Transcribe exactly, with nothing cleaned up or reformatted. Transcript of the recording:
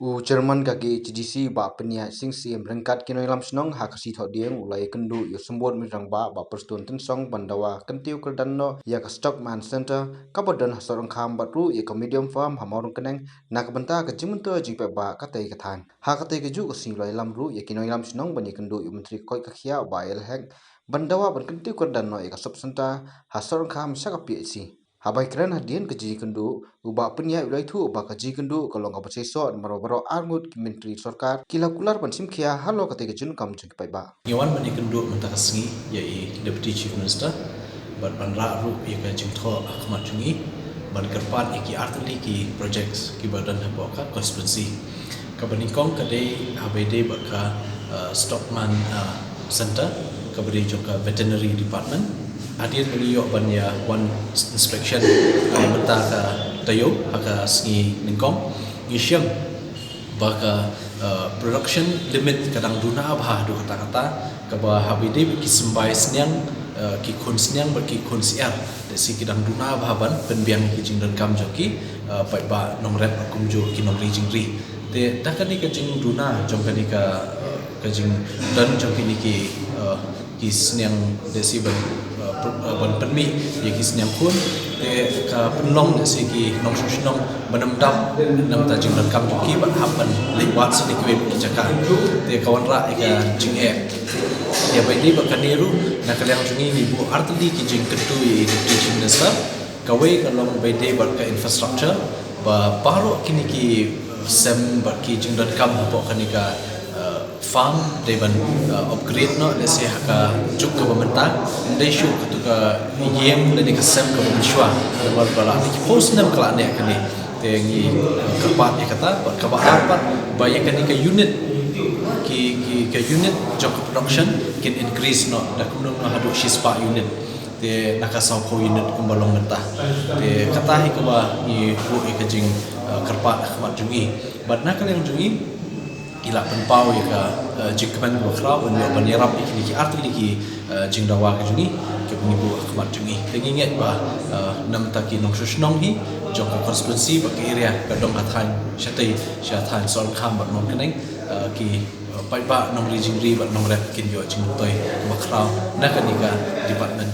U Chairman ka K H A D C Bah Pynïaid Sing Syiem ryngkat ki nongïalam shnong ha ka sngi Thohdieng u la ïakynduh ïa u Symbud Rangbah Bah Prestone Tynsong ban dawa kyntiew kyrdan noh ïa ka Stockman Center kaba don ha Sohryngkham bad ruh ïa ka Medium Farm ha Mawryngkneng na ka bynta ka jingmyntoi jingpaidbah katei ka thaiñ. Ha katei kajuh ka sngi u la ïalam ruh ïa ki nongïalam shnong ban ïakynduh ïa u Myntri ka koit ka khiah Bah A L Hek ban dawa ban kyntiew kyrdan noh ïa ka Sub Center ha Sohryngkham sha ka P H C. Haba ïakren hadien ka jingïakynduh, u Bah Pynïaid u la ïathuh ba ka jingïakynduh ka long kaba seisoh namar ba baroh arngut ki myntri sorkar ki la kular ban shim khia halor katei ka jingdonkam jong ki paidbah. Ngi wan ban ïakynduh mynta ka sngi ïa i Deputy Chief Minister bad ban rah ruh ïa ka jingthoh ha khmat jong i ban kyrpad ïa ki artylli ki projects kiba don hapoh ka constituency. Kaba nyngkong ka dei haba ïadei bad ka, uh, Stockman, uh, Center kaba dei jong ka Veterinary Department. Hadien ba ngi ïoh ban ïa wan inspection, uh, mynta ka taïew ha ka sngi nyngkong, ngi shem ba ka, uh, production limit ka dang duna bha haduh katta katta, kaba haba ïadei bad ki symbai sniang, uh, ki khun sniang bad ki khun syiar, lehse ki dang duna bha ban pynbiang ki jingdonkam jong ki, uh, paidbah nongrep bad kumjuh ki nongri jingri. Te da kane ka jingduna jong kane ka, uh, ka jingdon jong kine ki, uh, ki sniang lehse ban, uh, pyn-, uh, ban pynmih ïa ki sniang khun, te ka pynlong lehse ki nongshong shnong ban ym dap na ka bynta jingdonkam jong ki bad hap ban leit wad sha kiwei pat ki jaka. Te ka wanrah ïa ka jingeh. Ïa ba ïadei bad kane ruh, na ka liang jong ngi ngi buh artylli ki jingkyntu ïa i Deputy Chief Minister. Kawei ka long ba ïadei bad ka infrastructure, ba baroh kine ki, uh, sem bad ki jingdonkam hapoh kane ka, uh, farm dei ban, uh, upgrade noh, lehse ha ka juk kaba mynta, ym dei shuh katto ka ïing lane ka sem kaba mynshuwa, namar ba la ki post nem ka la neh kane. Te ngi, uh, kyrpad ïa kata, bad kaba ar pat ba ïa kane ka unit, ki, ki, ka unit jong ka production kin increase noh da kumno kumno haduh shispah unit. Te na ka sawphew unit kumba long mynta. Te kata hi kaba ngi buh ïa ka jing, uh, kyrpad ha khmat jong i. Bad na ka liang jong i, i la pynpaw ïa ka, uh, jingkmen kaba khraw ban ïoh ban ïarap ïa kine ki artylli ki, uh, jingdawa ka jong i, kaba ngi buh ha khmat jong i. Te ngi ngeit ba, uh, na ka bynta ki nongshong shnong hi jong ka constituency bad ka area, ka dong ka thaiñ shatei sha thaiñ Sohryngkham bad Mawryngkneng, uh, ki, uh, paidbah nongri jingri bad nongrep kin ïoh jingmyntoi kaba khraw na kane ka department.